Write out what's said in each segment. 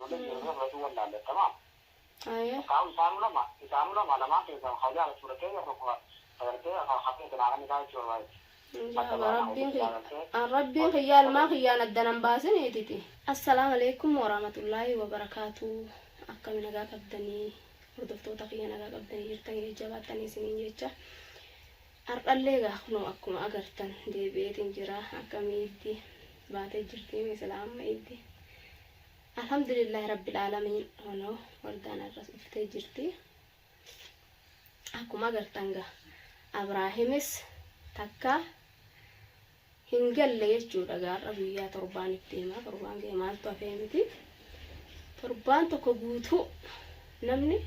Ijoollee ijoollee fudhatuu wallaalle tamaam. Haye. Takkaa'u isaanuu lama isaanuu lama lamaan keessaa ka jaalatu fudhatee gara tokko ka gartee ka hafee kanaa kan isaa jechuu barbaade. Adda Ajaa'ba baana rabbiin walitti kiyya jaalaltee an rabbiin kiyyaa ilmaan kiyyaan adda nan baasiniititi. Assalaamu Aleeykum Warahmatullaahi Wabarakaatuh Akkami nagaa qabdanii hordoftoota kiyya nagaa qabdanii jirtanii jajjabaattanii isiniin jecha Har'allee egaa kunoo akkuma agartan deebi'eetiin jira akkami iiddi baatee jirtiimi silaa amma iiddi Alhamdulillaahi Rabbil Aalamiin kunoo wardaan har'as dhuftee jirti. Akkuma agartan gaa Abraahimis takka hin galle jechuudha gaa har'a guyyaa torbaan itti himaa torbaan ga'e maaltu hafee miti torbaan tokko guutuu namni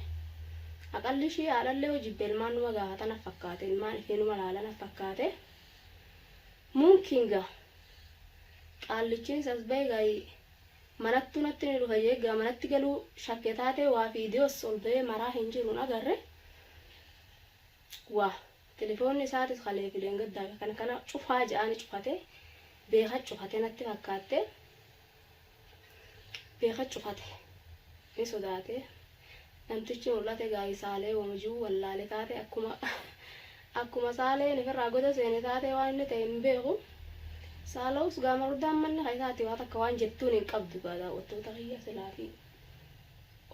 aqalli ishii haadhallee hoo jibbe ilmaan numa gaafatan fakkaate ilmaan ifee numa laalan fakkaate mumkin gaa qaallichiin as ba'e gaa manattuu natti ni dhufa jee gaa manatti galuu shakke taatee waa fiidiyoos ol ba'ee maraa hin jiru hin agarre waa telefoonni isaatis kalee fi dheengaddaa fi kana kana cufaa ja'aani cufate beeka cufate natti fakkaatte beeka cufate ni sodaate namtichi mul'ate gaayi saalee wama ji'uu wallaale taate akkuma akkuma saaleen ifirraa goda seene taatee waan inni ta'e hin beeku saala'us gaa mardaan manni kan isaati waa takka waan jettuun hin qabdu gaa daawwattoota kiyya silaa fi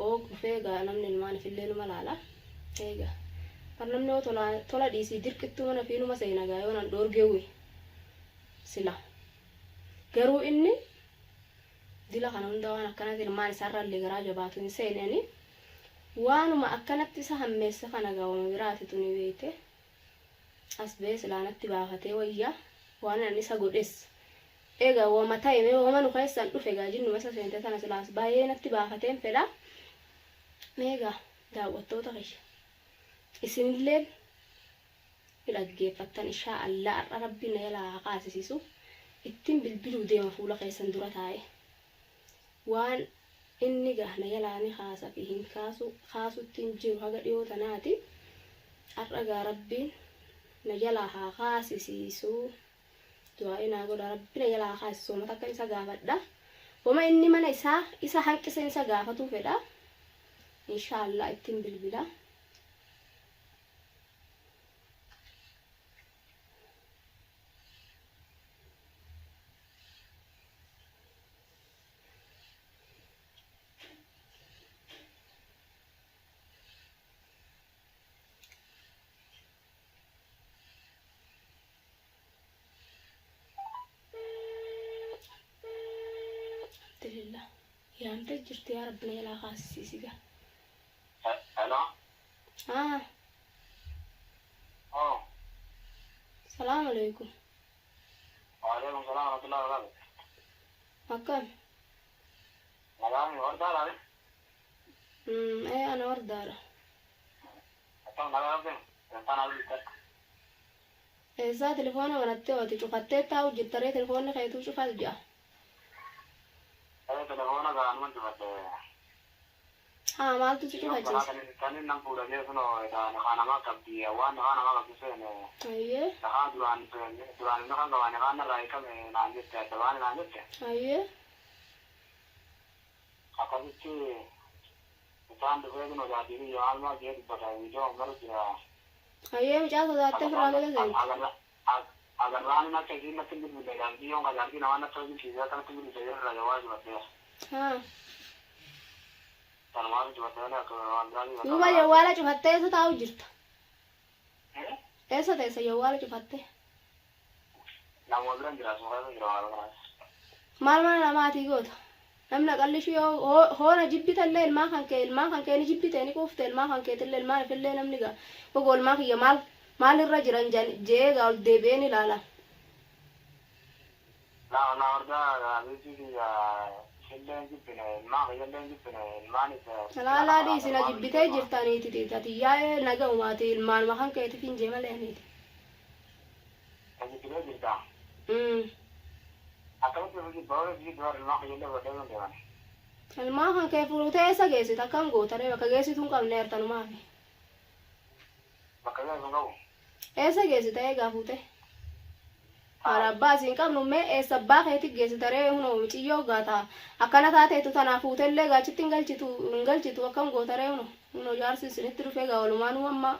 oog dhufee gaa namni ilmaan ifillee numa laala eega bar namni yoo tola tola dhiisii dirqittuu mana fi numa seena gaa yoo nan dhoorgeewwi sila garuu inni Dila kana hunda waan akkanatti ilmaan isaarrallee garaa jabaatu hin seene ani. Waanuma akkanatti isa hammeesse kana gaa wama biraati tuni beeyte. As ba'ee silaa natti baafatee wayya. Waan ani isa godhes. Egaa wama ta'e mee wama nu keessan dhufe gaa jinnuma isa seente tana silaa as baay'ee natti baafateen fedha. Mee gaa daawwattoota kiyya. Isinilleen ni dhaggeeffattan ishaa Allah har'a rabbiin na jalaa haa kaasisiisu ittin bilbiluu deema fuula keessan dura taa'e waan inni gaa na jalaa ni kaasa fi hin kaasu kaasutti hin jiru haga dhiyoo tanaati har'a gaa rabbiin na jalaa haa kaasisiisu du'aa'ii naa godha rabbi na jalaa haa kaasisu wama takka isa gaafadha wama inni mana isaa isa hanqise isa gaafatuu fedha inshaa Allah ittin bilbila. Alhamdulillah. Yaamtee jirti yaa rabbi na jalaa kaasisiisi gaa. Hello. Ah, Oh. salaam alaikum. Waalaikum salaam warahmatullahi wabarakatuh. Akkam? Nagaan wardaadha. Ee ana wardaadha. Akkam nagaa qabdin? Sagantaan haalli itti. Eessaa telefoona banattee ati cufattee taa'u jirtaree telefoonni keetuu cufas ja'a. Ee telefoona gaanuman cufadhe. Haa maaltu si cufachiise? Kanin nan fuudha jee sunoo nikaa namaa qabdi waan nikaa namaa qabdu seene Hayyee. nikaa duraan duraan inni kan qabaa nikaan narraa hiikame naan jette adda baane naan jette Hayyee. akkasitti isaan dhufee kunoo jaartii biyya maal maal jee dubbata viidiyoo maru jira. Hayyee mucaa sodaattee ofirraa goda seente. Agarraan akka isiin natti hin bilbille jaartii yoon ka jaartii namaa natti hojii akka natti hin bilbille irra jawaa jibadheera. Haa. Kanumaaf jibadhe malee akka waan biraa jibadhe. Duuba jawwaala cufattee eessa taa'u jirta? Eessa teessa jawwaala cufattee? Namuma bira hin jira asuma keessa jira waan kanaas. Maal mana namaatii goota? Namni aqalli ishii yoo hoo- hoona jibbitallee ilmaan kan kee ilmaan kan kee ni jibbite ni quufte ilmaan kan keetillee ilmaan ifillee namni gaa gogo ilmaan kiyya maal maal irra jiran je'ee gaa ol deebi'ee ni ilaala. Laa laa wardaa abiitii kiyya isillee hin jibbine ilmaan kiyyallee hin jibbine ilmaanis Laalaa dhiisi na jibbitee jirta niititi tatiyyaa'ee naga umaati ilmaanuma kan keetiif hin jee malee aniiti. Na jibbitee jirta. Akkamitti si jibba warra si jibbe warra ilmaan kiyyallee fudhadhee hin deemani. Ilmaan kan kee fuutee eessa geessita akkam goota ree bakka geessitu hin qabne ertanumaafi. Bakka geessu hin qabu. Eessa geessita eegaa fuutee? Haadha abbaa siin qabnu mee eessa abbaa keetti geessitaree hunoo miciyyoo gaata akkana taateetu tanaaf fuutellee gaachitti hin galchitu hin galchitu akkam gootaree hunoo hunoo jaarsi isinitti dhufee gaa walumaanuu amma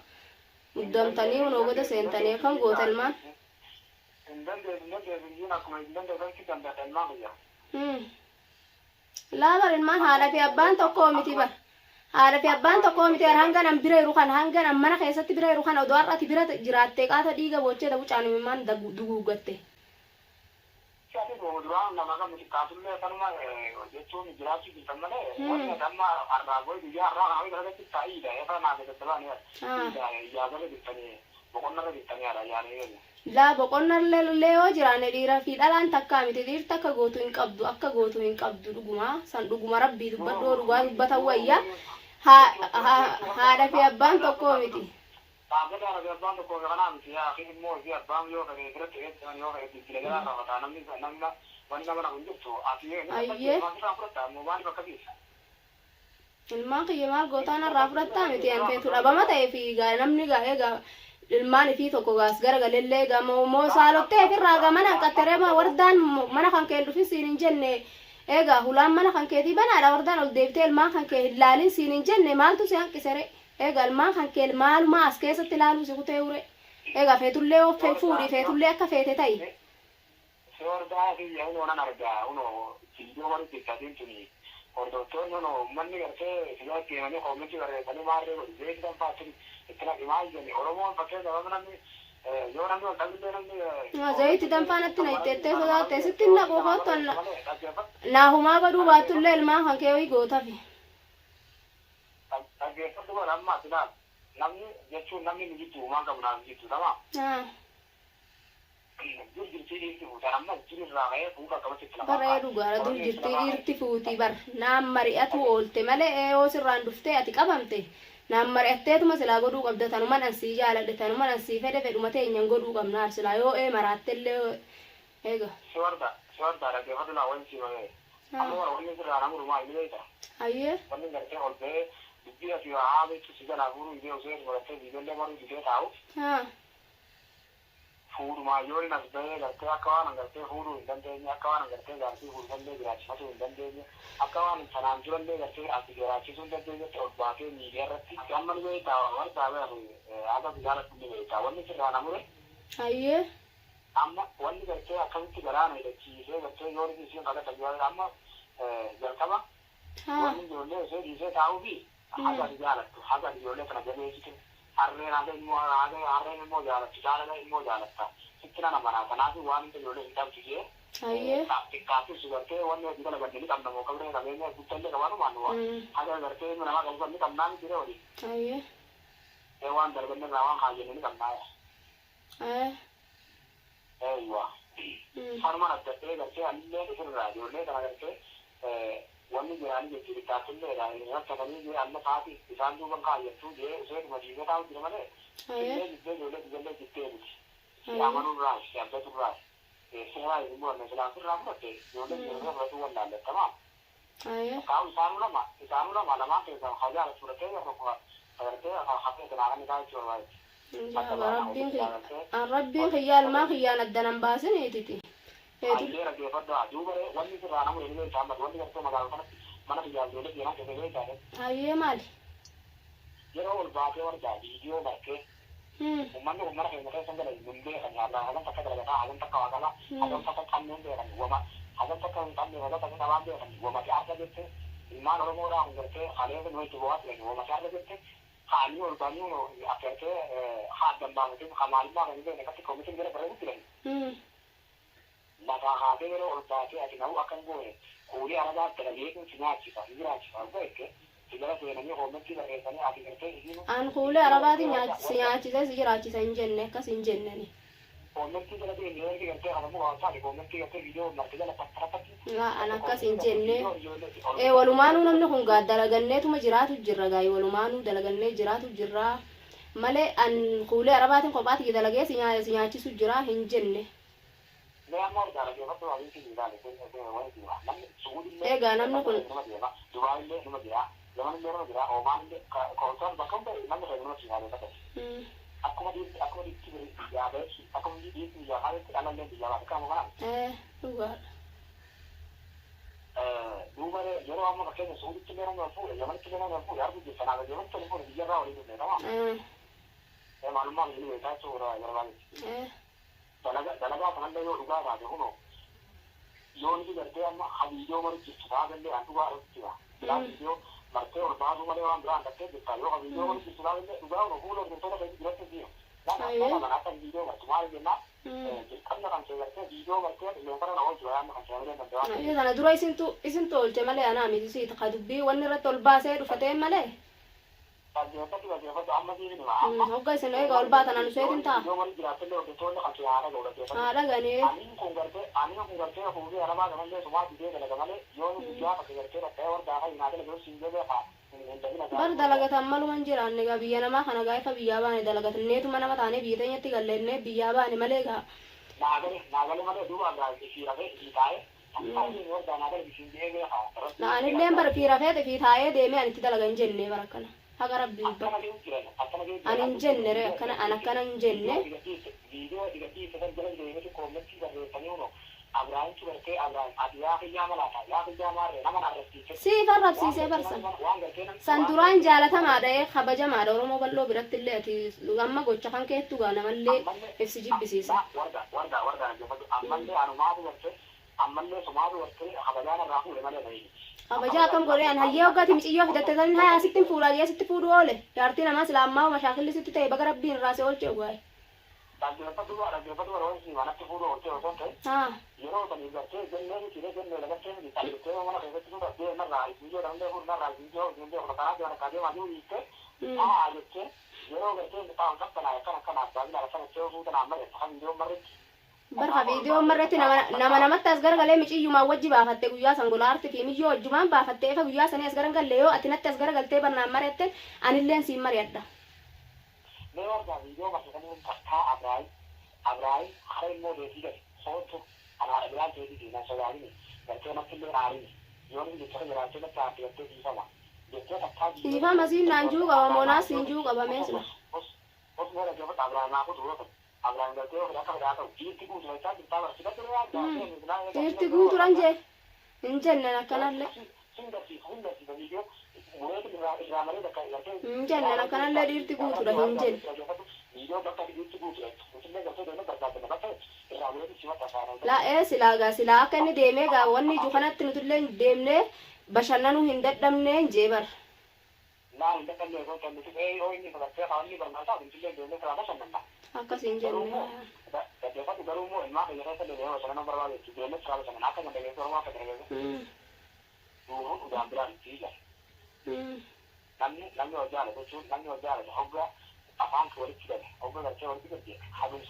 muddamtanii hunoo goda seentanii akkam goota ilmaan. Hin dandeessu hin dandeessu hin akkuma hin dandeessu danda'e ilmaan kiyya. Laa bar ilmaan haadha fi abbaan tokko miti bar. Haadha fi abbaan tokko miti hanga nan bira jiru kana hanga nan mana keessatti bira jiru kana odoo har'a ati bira jiraattee qaata dhiiga boochee ta'u caanimimmaan duguuggatte. Ati duraan nama kam xiqqaatullee kanuma jechuun jiraachuu jirtan malee wanni ati amma har'aa booda guyyaa har'aa kana wayii galatti ta'iidha efa naa gadaddabaan ijaazarra jirtanii boqonnarra jirtanii haadha yaanii. Laa boqonnarlee yoo jiraanne dhiiraa fi dhalaan takkaa miti dhiirti akka gootu hin qabdu akka gootu hin qabdu dhuguma san dhuguma rabbii dubbadhu dhugaa dubbatan wayya haadha fi abbaan tokko miti. Dhaabbata haadha fi abbaan tokko kanaa miti yaa akhi immoo fi abbaan yoo fedhe biratti eeggan yoo fedhe bilbila jalaa rafataa namni namna wanni nama namu hin jirtu ati yoo fudhatta ammoo maaliif akkasiis? Ilmaan kiyya maal gootaan irraa fudhattaa miti an feetu dhabama ta'ee fi namni egaa ilmaan ifii tokko gaas garagalellee moo saalottee ofirraa gaa mana hanqatteree wardaan mana kan kee dhufin siin hin jenne egaa hulaan mana kan keetii banaadha wardaan ol deebitee ilmaan kan kee hin laalin siin hin jenne maaltu si hanqisere egaa ilmaan kan kee maalumaa as keessatti ilaaluu si kutee ure egaa feetullee fuudhi feetullee akka feete ta'i. Si wardaa kiyya unoo nan argaa unoo viidiyoo warri jirtatiin tuni hordoftoonni unoo uummanni gartee sigaa deemanii koomentii barreessanii maarree godhu beeksisan fa'aatiin itti naqi maal jedhani Oromoon fakkeenyaaf namni yoo namni ol dhabillee namni. Zayitii danfaa natti na itteettee sodaatte sitti hin naqu kootu naahumaa baduu baattullee ilmaan kan kee wayii gootafi. Dhaggeeffadhu bara amma ati laal namni jechuun namni nu jiddu uumaan qabu naaf jiddu tamaa. Dur jirtii dhiirti fuutan amma dur irraa ka'ee fuudha akkamatti itti lafaa Barree dhugaadha dur jirtii dhiirti fuuti bar naan mari'atu oolte malee yoo sirraan dhuftee ati qabamte naan mari'atteetuma silaa godhuu qabda tanuman an sii jaaladhe tanuman an sii fedhe fedhuma teenyan godhuu qabna silaa yoo ee maraattellee eega. Si warda si warda dhaggeeffadhu laa wanti malee. Amma warra wanni sirraa namuru maal ni beekta? Ayyee. Wanni gartee ol ba'ee dubbii ati haa beektu si jalaa fuudhuu didee osoo godhattee viidiyoollee maruu didee taa'u. Fuudhumaa yoo inni as ba'ee gartee akka waan gartee fuudhuu hin dandeenye akka waan gartee jaartii fuudhumallee jiraachifachuu hin dandeenye akka waan sanaan durallee gartee ati jiraachisuu hin dandeenyetti ol baatee miidiyaa irratti amma ni beektaa wardaa beeku haga jaalattu ni beektaa wanni sirraa namure. Ayyee. Amma wanni gartee akkamitti galaana hidhachiisee gartee yoo inni isiin kadhata amma jalqaba wanni ijoollee ishee dhiisee taa'uu fi haga ati jaalattu haga ati ijoollee kana jabeessitu harreen haga immoo haga harreen immoo jaalattu jaalala immoo jaalatta sitti nana manaa kanaaf waan hunda ijoollee hin dhabdu jee xiqqaattis gartee wanni hojii dalaganne ni qabna moo qabree qabeenya guddallee qabaanumaan haga gartee ilmi namaa qabu ni qabnaa miti ree waliin. Waan dalaganne irraa waan kaayyanne ni qabnaa. Eeywa. Sanumaan addattee gartee anillee ifirraa ijoollee kana gartee wanni jiraanii jechuun xiqqaattullee rakkatanii jee amma saati isaan duuban kaayyattuu jee useetuma dhiisee taa'u jira malee illee jibbee ijoollee ijoollee jibbee miti. Si amanuurraa si abdaturraa sirraa immoo anna silaa sirraa fudhatte ijoollee ijoollee fudhatuu wallaallattamaa. Kaa'u isaanuu lama lamaan keessaa hajaa fudhattee tokko gartee hafee kanaa isaa jechuu barbaade. Rabbiin kiyyaa ilmaan kiyyaan addanan baasiniititi. Ayyee dhaggeeffadhu duuba wanni sirraa namu hin beektaa amma wanni gartee magaalaa kanatti mana biyyaa ijoollee seenaa keessa beektaa. Ayyee maali? Yeroo ol baatee wardaa viidiyoo martee uummanni kun mana keenya keessa galan hin beekan har'aa hagam takka dalagataa hagam takka waa qaba hagam takka qabne hin beekan wama hagam takka hin qabne hagam takka qabaan beekan wamati arga jette ilmaan Oromoodhaa kun gartee haleessa nu itti bu'aa turan wamati arga jette kaanii ol baanii afeertee haaddan baafatee maalummaa kan hin beekne akkatti koomitiin jala barreessu jiran. Lafaa haatee yeroo ol baatee ati na'u akka hin goone kuulii arabaa dalageetu si nyaachisa si jiraachisa dhuga jette si jala seenanii koomentii barreessanii ati gartee isiin. An kuulee arabaatiin si nyaachise si jiraachisa hin jenne akkas hin jenneni. Koomentii jala deemee gartee kanamu qabaataati koomentii gartee viidiyoo marte jala takkatakkatti. An akkas hin jenne. Walumaanuu namni kun gaa dalaganneetuma jiraatu jirra gaa walumaanuu dalagannee jiraatu jirra malee an kuulee arabaatiin kophaati dalagee si nyaachisu jira hin jenne. Egaa namni kun Akkuma dhiirti biyyaa bahetti akkuma dhiirti biyyaa bahetti dhala illee biyya baate qaama kanaan. Dhugaadha. Duuba yeroo amma fakkeenya Suuditti illee namni ol fuudhe, Yamanitti illee namni ol fuudhe, arguu jirta naaf Yamanitti ol fuudhe biyyarraa olii dhufne tamaam. Maalummaa inni beekaa jechuudha barbaadetti. Dalagaa kanallee yoo dhugaa taate kunoo yoo inni gartee amma habiyyoo maru jirtu taatellee an dhugaa irratti jira. Habiyyoo martee ol baasuu malee waan biraan dhattee jirta yoo habiyyoo maru jirtu taatellee dhugaa ol fuula hordoftoota keetii biratti jiru. Nama akka viidiyoo martu maal jennaan dirqamna kan kee gartee viidiyoo martee qilleensarra na oolchu yaadna kan kee malee danda'aa. Kana dura isintu oolche malee anaa miti siit ka dubbii wanni irratti ol baasee dhufatee malee. Dhaggeeffatu dhaggeeffatu amma siif hima amma. Hogga isin eega ol baatan anu seetin ta'a. Viidiyoo maru jiraattillee hordoftoonni kan kee haadha ga'u dhaggeeffatu. Haadha ganee. Aniin kun gartee fuudhee arabaa kanallee sumaa didee dalaga malee yoo nu guyyaa fakki gartee dhaqqee wardaa kan naa dalaga siin jedhee haa hin dhabina. Bar dalagatan maluman jiraanne gaa biyya namaa kana gaa ifa biyyaa baane dalagatanneetuma nama taanee biyya teenyatti galleennee biyyaa baane malee gaa. Naagale malee duuba irraa isii rafee isii taa'ee akkaan wardaa naagale isiin jedhee beekaa. Anilleen bar fi rafee fi taa'ee deemee ani itti dalaga hin jenne bara akkana. Haqa rabbii dubba. Akkana jiru jiran akkana jiru Ani hin jenne ree akkana an akkana hin jenne. Viidiyoo digattii san jala deemetu koomentii barreeffanii uno Abrahaamtu gartee Abrahaam ati yaa kiyyaa malaata yaa kiyyaa maarree nama arrabsiise. Siif arrabsiisee barsan. Waan gartee namni San duraan jaalatamaadha kabajamaadha Oromoo bal'oo biratti illee ati amma gocha kan keettu gaa namallee ibsi jibbisiisa. Warda warda warda dhaggeeffatu ammallee anumaatu gartee ammallee sumaatu gartee kabajaan irraa fuudhe malee ta'e. Kabajaa akkam godhee an hayyee hoggaati miciyyoo fidatte tan hayaa sitti fuudhaa jee sitti fuudhu oole. Jaartii namaa sila ammaa mashaakilli sitti ta'e baga rabbiin irraa si oolche ugaa'e. Dhaggeeffatu dhaggeeffatu bara wanti manatti fuudhu oolchee osoo hin ta'in Haa. yeroo sanii gartee jennee miti jennee lagartee miti kallittee mana keessatti fuudha deemee narraa isin jedhamee fuudhu narraa isin jedhu isin jedhu karaa deeman akka deemaa jiru hiittee haa jettee yeroo gartee ta'an qabbanaa akkana akkana abbaa bilaa akkana jettee fuuta naan marre kan viidiyoo marretti. Barka viidiyoo marretti nama namatti as garagalee miciyyumaan wajji baafatte guyyaa san golaarti fi miyyoo wajjumaan baafatte efa guyyaa sanii as garagalee yoo ati natti as garagaltee barnaan mari'atte anilleen siin mari'adha. Mee wardaa viidiyoo marre takkaa Abrahaam Abrahaam hara immoo deetii gadi soottu anaa biraan teetii deeman sodaatini gartee natti illee aarini yoo inni jecha jiraachuu natti aarti gartee dhiifama jettee takkaa Dhiifama siin naan juu qaba moonaa siin juu qaba mee sila. Os mee dhaggeeffadhu Abrahaam naa kutu yoo ta'u Abrahaam gartee yoo akka fedhaa ta'u dhiirti guutu jechaa jirtaa bara si gaddu Dhiirti guuturan jee hin jennen akkanallee. Sin garsiisa sin garsiisa viidiyoo mureetu irraa malee bakka gartee Hin jennen akkanallee dhiirti guutuudha hin jenne. Viidiyoo bakka dhiirti guutuudha nutillee gartee deemee barbaadama bakka irraa mureetu si maxxansa. La ee silaa gaa silaa akka inni deemee gaa wanni iju kanatti nutillee deemnee bashannanuu hin dadhabnee jee bar. Naa hin dadhabne osoo hin nuti ee yoo inni gartee kaawwanni barnootaa nutillee deemnee karaa bashannanna. Akkas hin jenne. Dhaggeeffadhu garuu immoo ilmaa keenya keessa deemee bashannanuu barbaadu jechuudha deemnee karaa bashannana akka ganda Oromoo akka ganda duuhuu dhugaan biraan itti ija. Namni namni hojii jaalatu jechuun namni hojii jaalatu hogga afaan walitti gale hogga gartee walitti galte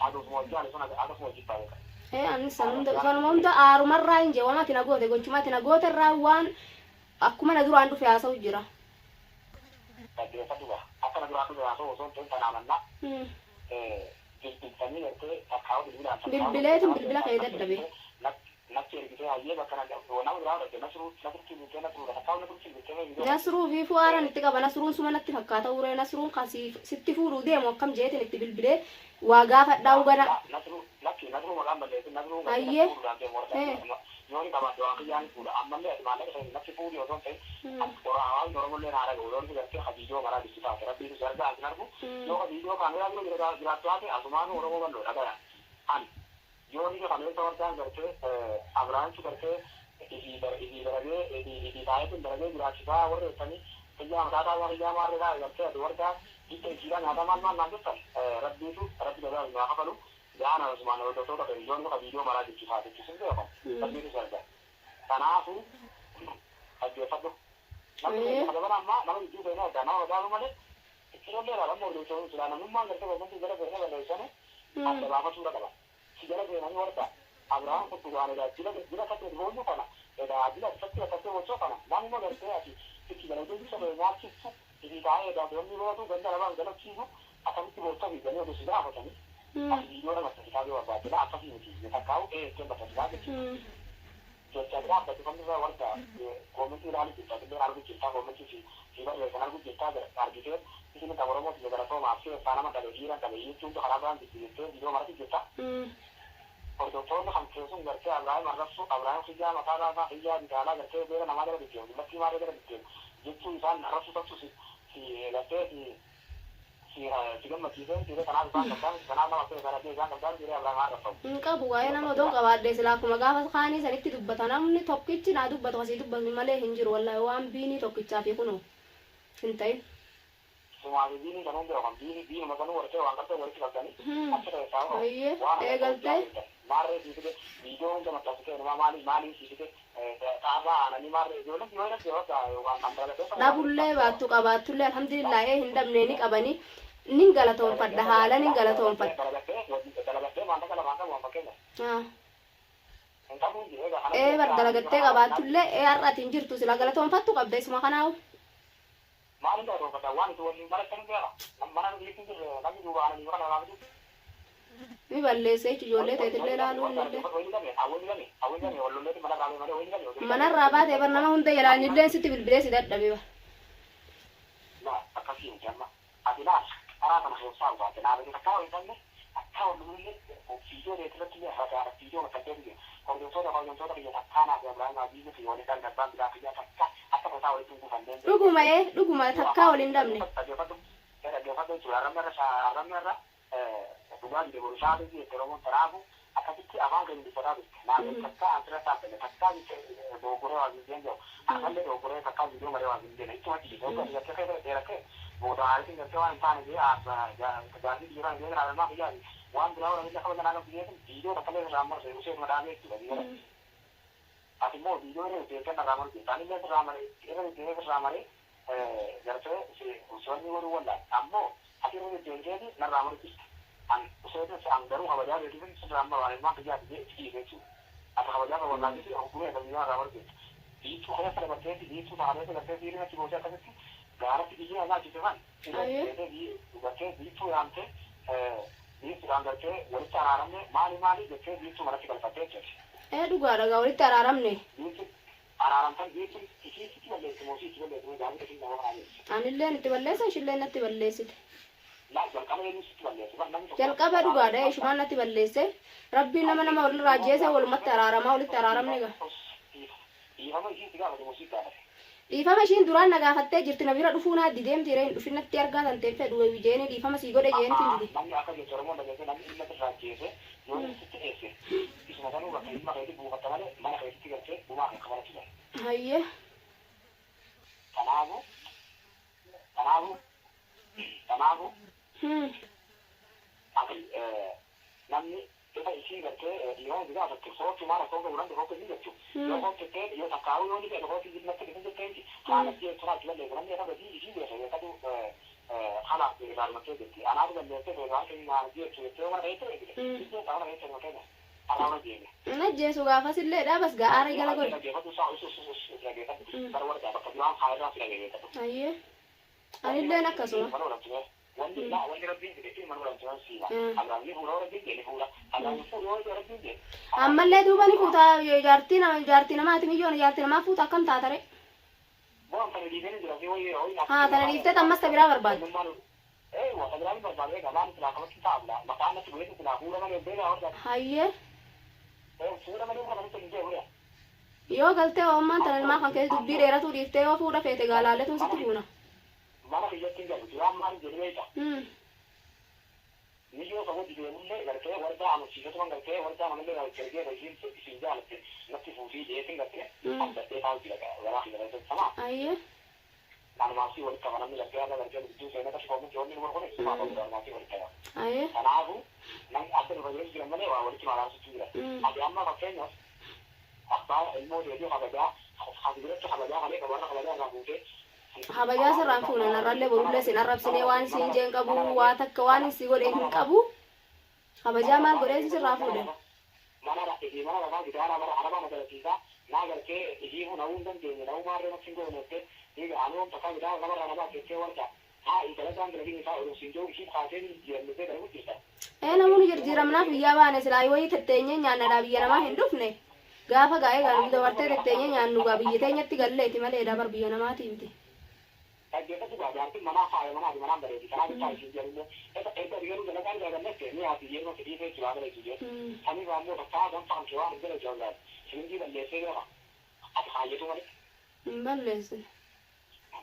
haduusuma hojii jaalatu sun akkasuma hojii baay'ee. Ee anis sanuma hunda aarumarraa hin jee waan ati na goote gochuma ati na goote irraa waan akkuma na duraan dhufe haasa'u jira. Dhaggeeffadhu gaa akka na duraan dhufe haasa'u osoo hin ta'in tanaa mannaa bilbiltanii gartee takkaa'u bilbilaan Bilbileetiin bilbila kee dadhabe. Natti ergitee hayyee bakka nama biraa fudhatte nasruu nasruutti bilbiltee nasruudha takkaa'u nasruutti bilbiltee Nasruu fi fu'aaran itti qaba nasruun suma natti fakkaata uree nasruun kasii sitti fuudhuu deemu akkam jeetiin itti bilbilee waa gaafadhaa gana. Nasruu lakki nasruu maqaan balleessin nasruu Hayyee. Yoo ni qabaadde waan kiyyaan fuudha ammallee ati maallaqa sana natti fuudhi osoo hin ta'in hawaasni Oromollee naa dhaga'u yoo ni gartee habiyyoo maraa bitti taate rabbiin si argaa asin argu yoo habiyyoo kaameeraa bira jiraattu haate asumaanuu Oromoo bal'oo dhagaya an yoo ni kaleessa wardaan gartee Abrahaamtu gartee isii dalagee isii taa'eetiin dalagee jiraachisaa warra jettanii xiyyaa mataa taa'aa xiyyaa maarree taa'e gartee ati wardaa dikka isiidhaa nyaata maal maal naan jettan rabbiitu rabbi gadaa naa kafalu gaana asumaan hordoftoota ta'e yoo ni viidiyoo maraa jechuusaa jechuusin beekamu rabbiitu si argaa kanaafuu dhaggeeffadhu namni kabajana ammaa nama gidduu seenee argaa nama badaalu malee itti amma hordoftoonni silaa namummaan gartee barnoonni jala seenee barreessanii adda baafatuudha qaba. Si jala seenanii warda Abrahaam kun dhugaan egaa jila jila akkatti boonyu kana egaa jila akkatti akkatti gochuu kana namuma gartee ati itti dalagdee ibsa ba'e nyaachiftu itti taa'ee egaa doonii gootu ganda lamaan galachiisu akkamitti boortaa fiiganii oduu si gaafatanii ati viidiyoo nama taasisaa yoo barbaadde akkasii miti takkaa'u ee ittiin taasisaa jechuudha. Jecha biraa abbatti fanni warda koomentii ilaalu jirta illee argu jirta koomentii si barreessan argu jirta argitee isin kan Oromoo fi galatoomaa fi afaan nama dhabe dhiira dhabe jechuun karaa biraan jirti jettee viidiyoo maratti jirta. Hordoftoonni kan keessun gartee Abrahaam arrabsu, Abrahaam xiyyaa mataa laataa, xiyyaa bitaalaa gartee beera namaa jala deddeemu, dubartii maarree jala deddeemu jechuu isaan arrabsu tokko si si gartee si si si gammachiisee si kanaaf isaan qabdaan kanaaf nama ta'e kana isaan qabdaan jedhee Abrahaam arrabsamu. Hin qabu waa'ee nama odoon qabaadhe silaa akkuma gaafa kaanii sanitti dubbata namni tokkichi naa dubbatu asii dubbatu malee hin jiru wallaahi waan biinii tokkichaa fi kunoo hin ta'in. Sumaa fi biinii kanuu beekan biinii biinuma kanuu wartee waan qabdan walitti qabdanii achi keessaa hoo Ayyee waan eegaltee maarree sii fide viidiyoo hunda maxxansitee numa maaliif maaliif sii fide xaafaa aananii maarree ijoolleen yoo irratti yoo waan kan dalagatee dhabullee baattu qabaattullee alhamdulillah ee hin dhabne ni qabanii nin galatoonfadha haala nin galatoonfadha. Dalagatee dalagatee maallaqa lamaan qabu waan fakkeenya. Ah. Hin qabu hin jiru egaa Ee bar dalagattee qabaattullee ee har'a ati hin jirtu sila galatoonfattu qabda isuma kanaawu. Maaliin galatoonfadha waan itti waliin barattan jira mana nuti jirre namni duuba aananii yookaan namaa fidu. Ni balleessa jechuun ijoollee teetillee laaluu innillee. Manarraa baatee bar nama hunda jalaan illee sitti bilbilee si dadhabe bar. Dhuguma ee dhuguma takkaa wal hin dhabne. Akkasitti afaan keenya dubbataa jirti. Naaf takkaa asirratti hafte takkaa dogoggoree waa hin jiru. Akkallee dogoggoree takkaa viidiyoo malee waa hin jiru. Ittuma dhiise. Gartee keessa dheerattee booda haalitiin gartee waan hin taane jee gaazii dhiiraa hin jee naaf iyyaa waan biraa waan illee kabaja naannoo biyyeetin viidiyoo takkallee irraa marse usee madaamee jechuudha. Ati immoo viidiyoo irra deddeebiin irraa marge. Ani illee irraa maree irra deddeebiin irraa maree gartee useenni godhuu wallaan. Ammoo ati irra deddeebiin narraa margista. An useenis an garuu kabajaa beekisin sirraa amma waan ilmaan biyyaa biyye dhiise jechuudha. Ati kabajaa qabu wallaan jechuudha hoggumee kan biyyaa irraa marge. Biichuu keessa dabartee biichuu taa'ee gartee biirii natti gootee akkasitti gaaratti biyyee nyaachise kan irra deddeebiin gartee biichuu yaamtee biichuudhaan gartee walitti araaramne maali maali jettee biichuu manatti galfattee jechuudha. Ee dhugaadha gaa walitti araaramne. Biichuu araaramtan biichuun isii itti balleessi moo isii itti balleessi moo gaafii isii nama kanaa jechuudha. Anilleen itti balleessa ishilleen natti balleessite. Laa jalqaba eenyu sitti balleessi bar namni tokko. Jalqaba dhugaadha ishumaan natti balleesse. Rabbiin nama nama walirraa ajjeese walumatti araaramaa walitti araaramne gaa. Dhiifama isii itti gaafate moo isii gaafate. Dhiifama ishiin duraan na gaafattee jirti na bira dhufuu naa dideemti reen dhufin natti argaa tan ta'e fedhu jeeni dhiifama sii godhe jeeni tin dide. Namni akka jettu Oromoon dhageesse namni ilma irraa ajjeese yoo inni sitti dheesse isuma sanuu bakka ilma keetii buufatta malee mana keetitti galtee gumaa kan kabalatu jira. Hayyee. Kanaafuu kanaafuu kanaafuu ati namni ifa isii gartee dhiifama si gaafatte sooftu maal akka godhan tokko hin jettu. Yoo soofte yoo takkaa'uu yoo ni ta'e tokko natti dhufin jettee haala jechuun ati balleessu namni akka gatii isii beeka beekatu kanaaf ilaalmattee jetti. Anaatu balleessee beekaa kenna jettu jettee mana keessa eegde. Iddoo isaa mana keessa hin kenna. Arraaba deeme. Najjeesu gaafas illee dhaabas gaa aara jala godhe. Dhageeffatu isaa usus usus dhageeffatu. Bara warra bakka duraan kaayirraa si dhageeffatu. Hayyee. Anilleen akkasuma. Mana olamtu wanni laa wanni rabbiin jedhe fi mana olamtu siima. Abrahaamni fuula rabbiin jedhe fuula. Abrahaamni fuula rabbiin jedhe. Ammallee duuba ni fuuta jaartii nama jaartii namaati miyyoon jaartii namaa fuuta akkam taatare. Boon kana dhiisanii jira fi wayii wayii. Haa tana dhiiftee ammas ta biraa barbaadde. Ee wata biraan barbaadee gabaan silaa qabatti taa'u maqaan natti godhetu silaa fuula malee beekaa hordaa. Hayyee. Fuula malee fuula malee hin deemu. Yoo galtee oommaan tana ilmaa kan keessa dubbii dheeratuu dhiiftee yoo fuudha feete gaalaalletuun sitti fuuna. Mana kiyyatti hin galu duraan maal jedhu beekta. Miyyoo sabo dideemullee gartee wardaa amansiisatuman gartee wardaa namallee gargee isiin isiin jaalatte natti fuufii jeetin gartee abdattee taa'u jira garaa kiyya gartee sama. Hayyee. Anumaasii walitti qaba namni gartee har'a gartee gidduu seenaa tashi koomuu joonni nu kun sumaa ta'uu anumaasii walitti qaba. Hayyee. Kanaafuu namni akka dhufa jiru jira malee waa walitti maraarsutu jira. Ati amma fakkeenyaaf abbaa ilmoo deebii kabajaa ati biratti kabajaa malee warra kabajaa irraa fuutee Habajaa sirraan fuunan har'allee borullee sin arrabsinee waan siin jeen qabu waa takka waan si godhe hin qabu. Habajaa maal godhee si sirraa fuudhe. Mana isii mana lafaa gitaara bara araba magalasiisaa naa gartee isii kun hawuu hin dandeenye na'uu maarree natti hin goone jettee anuun takka gitaara namarraa namaa jettee warra haa dalagaan dalagin isaa oduu siin jiru isii kaasee jijjiiramtee dalagu jirta. Ee namoonni jijjiiramnaaf biyyaa baane silaa wayii tetteenyee nyaannadhaa biyya namaa hin dhufne. Gaafa gaa'ee gaa nu dabartee tetteenyee nyaannu gaa biyya teenyatti galleeti malee dabar biyya namaati miti. Dhaggeeffatu gaa jaartiin manaa faaya manaati manaan bareedi. Kanaaf jecha isiin jedhullee edda yeroo dalagaan dalagannetti ni haati yeroo fedhii feechu haa bareedu jedhu. Saniif ammoo takkaa danfa kan kee waan hin jedhe jawlaal. Silingii balleessee beeka. Ati kaayyatu malee. Hin balleessine.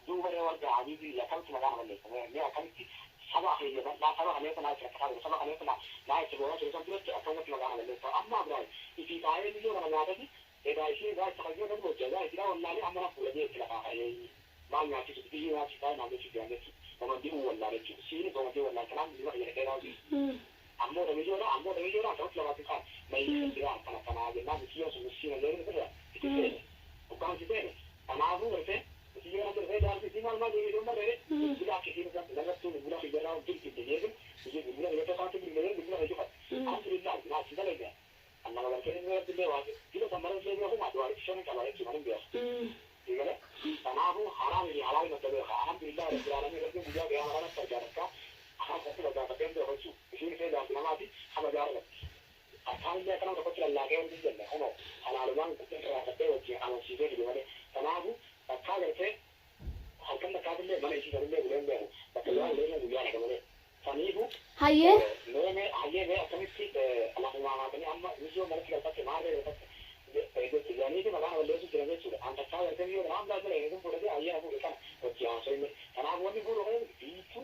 Duuba ree warga habiibii akkamitti maqaa na balleessa mee akkamitti saba kiyya bal'aa saba kaleessa naa itti rakkataa ture saba kaleessa naa naa itti boo'aa ture san duratti akkamumatti maqaa na balleessa amma Abraahim ifii taa'ee miyyoo kana nyaatati edaa ishii egaa itti kayyoo nan hojja egaa itti wallaalee amma na fuudha jee itti lafaa ka'ee maal nyaachisu biyyee nyaachisu taa'ee maal jechuu jiran jechuu homa di'uu wallaale jechuu siinis homa di'uu wallaale kanaaf bilbila kiyya dhaqee raawwii ammoo damiyyoodha ammoo damiyyoodha akkamatti lafaatti kaan mayyii jira akkana akkanaa jennaan miciyyoon sun miskiina jedhani sirra itti seene hoggaan itti seene kanaafuu gartee miciyyoon akka dhufee jaarsi isii maal maal jedhee ijoon barreere bilbila akka isiin narrattuu bilbila kiyyarraa bilbilte jeetin bilbila kiyya tokkaatti bilbilee bilbila kiyya cufate alhamdulillah naaf si dalage kan nama gartee inni rabbillee waa jila san bara illee beekuma du'aa itti shanin qaba jechuun manin beeku sigale kanaafuu haraami fi halaali madda beeka alhamdulillah rabbil alamin rabbiin guyyaa qiyaama kanatti argaa takka afaan kootti gaggaafatee hin beeku jechuun isiin ishee jaarti namaati kabajaa argatti akkaan illee akka nama tokkotti lallaaqee wanti hin jenne kunoo halaalumaan irraafadhee wajjin amansiisee fide malee kanaafuu takkaa gartee halkan takkaatillee mana isii sanillee bulee hin beeku bakka biraa bulee guyyaa dhaqa malee saniifuu Hayyee. Mee mee hayyee mee akkamitti lafumaa kaatanii amma miyyoo manatti galfatte maarree galfatte jetti jedhaniiti maqaa na balleessuu jiran jechuudha. An takkaa gartee miyyoo kana amma jala eegeen fuudhatee hayyee na fuudhe kana hojii haasoo Kanaaf wanni fuudhu kun biittu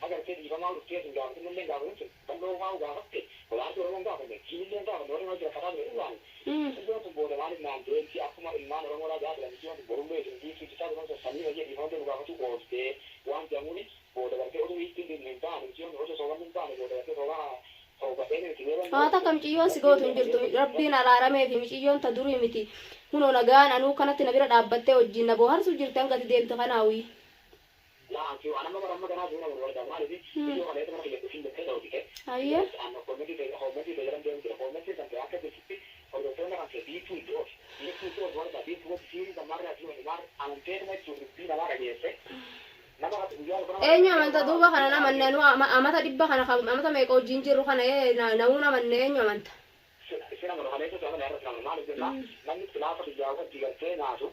agartee dhiifamaa dhuftee sun gaafatin illee gaafatin sun bal'oo maa gaafatte walaartii Oromoon gaafanne kiilillee gaafanne warri mana jira kataa ture dhugaani. Miciyyoon tun booda maaliif naan deemti akkuma ilmaan Oromoodhaa gaafa miciyyoon tun borullee isin biittuu jechaa turan sun sanii fayyee dhiifamtee nu gaafachuu ooltee waan jedhamuuni booda gartee oduu ittiin hin taane miciyyoon tun osoo soomanni hin taane booda gartee soobaa soobadhee itti deeban. Waa takka miciyyoon si gootu hin jirtu. Rabbiin araaramee fi miciyyoon ta durii miti. Kunoo nagaan anuu kanatti na bira dhaabbattee wajjin na booharsuu jirti hanga ati deemte kanaawii. Laa anti waan amma bara amma ganaa jiru nama warda maaliif iddoo kana mana kiyya dhufin jettee dhawwite. Hayyee. Amma koomentii ta'e jedhan deemu jira koomentii kan ta'e akka jechutti hordoftoonni kan ta'e biiftuu itti oofi biiftuu itti oofi warda biiftuu wanti siirii gammaarraa fi wani maar amanteetuma jechuun dubbii namaa dhageesse nama guyyaa tokko nama Eenyu amanta duuba kana namanne anu amata dhibba kana amata meeqa wajjin jirru kana namuun amanne eenyu amanta. Isin amanu kaleessa si amane irratti amanu maaliif jennaan namni xilaafa kiyyaa wajji gartee naasu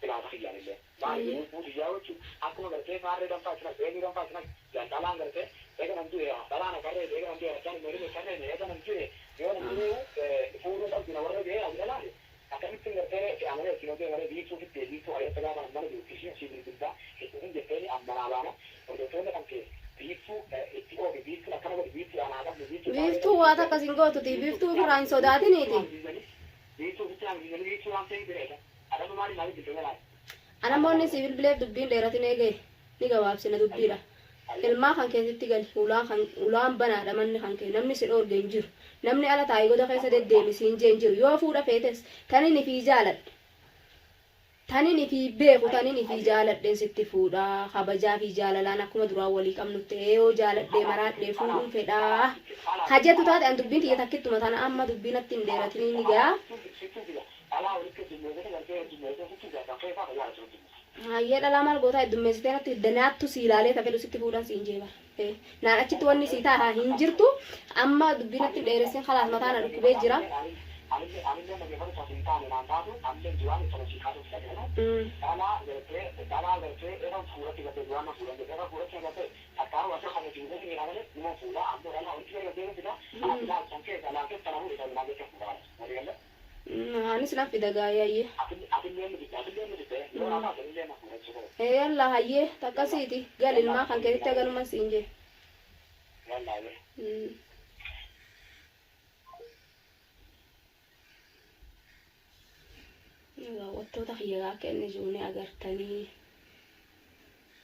xilaafa kiyyaan illee maaliif lubbuu kiyyaa jechuun akkuma gartee faarree danfaa isin as eenyu danfaa isin as jaan dhalaan gartee eega nan du'e dhalaan akarree eega nan du'e arachaan hin karree eega nan du'e yoo nan du'e fuudhuu qabdu na warra du'e ati dhalaale akkamittiin gartee si amanee ittiin hojii malee biiftuu fiddee biiftuu kaleessa gaafa nan mana jiru isiin si bilbiltaa hin jetteeni ammanaa baana hordoftoonni kan kee biiftuu itti oofi biiftuun akkana godhi biiftuu anaa qabdu biiftuu Biiftuu waa takka sin gootuti biiftuu ofirraa hin sodaatiniiti. Biiftuu ofitti amansiisanii biiftuu waan ta'eef jedheeta. Adama maali maaliif bilbilee laata? Anammoo inni si bilbileef dubbiin dheeratin eegee ni gabaabsina dubbiidha. Ilmaa kan keetitti gali ulaan kan ulaan banaadha manni kan kee namni si dhoorge hin jiru. Namni ala taa'ee goda keessa deddeemi siin jee hin jiru. Yoo fuudha feetes tanin ifii jaaladhe. Tanin ifii beeku tanin ifii jaaladheen sitti fuudha kabajaa fi jaalalaan akkuma duraan walii qabnutti yoo jaaladhee maraadhee fuudhuun fedhaa. Hajjatu taate an dubbiin tiyya takkittuma tana amma dubbiin natti hin dheeratinii ni gaa. Sittuu fida. Dhalaa walitti heddummeessite gartee heddummeessite sittuu fida. Kan keessaa fayyaa jiru heddummeessite. Hayyee dhalaa maal gootaa heddummeessitee natti fidda naattu sii ilaalee ta fedhu sitti fuudhan siin jeeba. Naan achitti wanni sii ta'a hin jirtu amma dubbiin natti hin dheeressin khalaas mataa na dhukkubee jira. Anillee anillee dhageeffatu tas hin taane naan taatu anillee duraan itti sii kaasuuf fedha. Dhalaa gartee dhalaa gartee efa fuudhatti gartee duraan na fuudhan jedhe efa fuudhatti gartee takkaa wasa kan itti fuudhatti malee numa fuudha ammoo dhalaa walitti gartee fida ana san keessa laa keessa na fuudhe kan naan jecha fuudha walii galee. Anis nan fida gaayyayyee. Atillee ni fidda atillee ni fidda yoo naa taate anillee na fuudha jechuudha. Yalla hayyee takkasiiti gal ilmaa kan keetitti agaluman siin jee. Yalla. Daawwattoota kiyya akka inni jiru ni agartanii.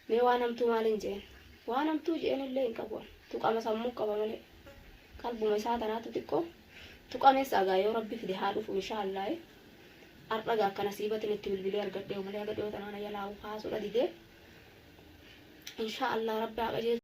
Mee waan hamtuu maal hin jeen? Waan hamtuu jeen illee hin qabu. Tuqama sammuu qaba malee. Qalbuma isaa tanaatu xiqqoo. Tuqamees agaa yoo rabbi fide haa dhufu inshaallah. Har'a gaa akkana siibatin itti bilbilee argadhee malee haga dhiyoo tanaan yalaa kaasuudha didee. Inshaallah rabbi haa qajeelchu.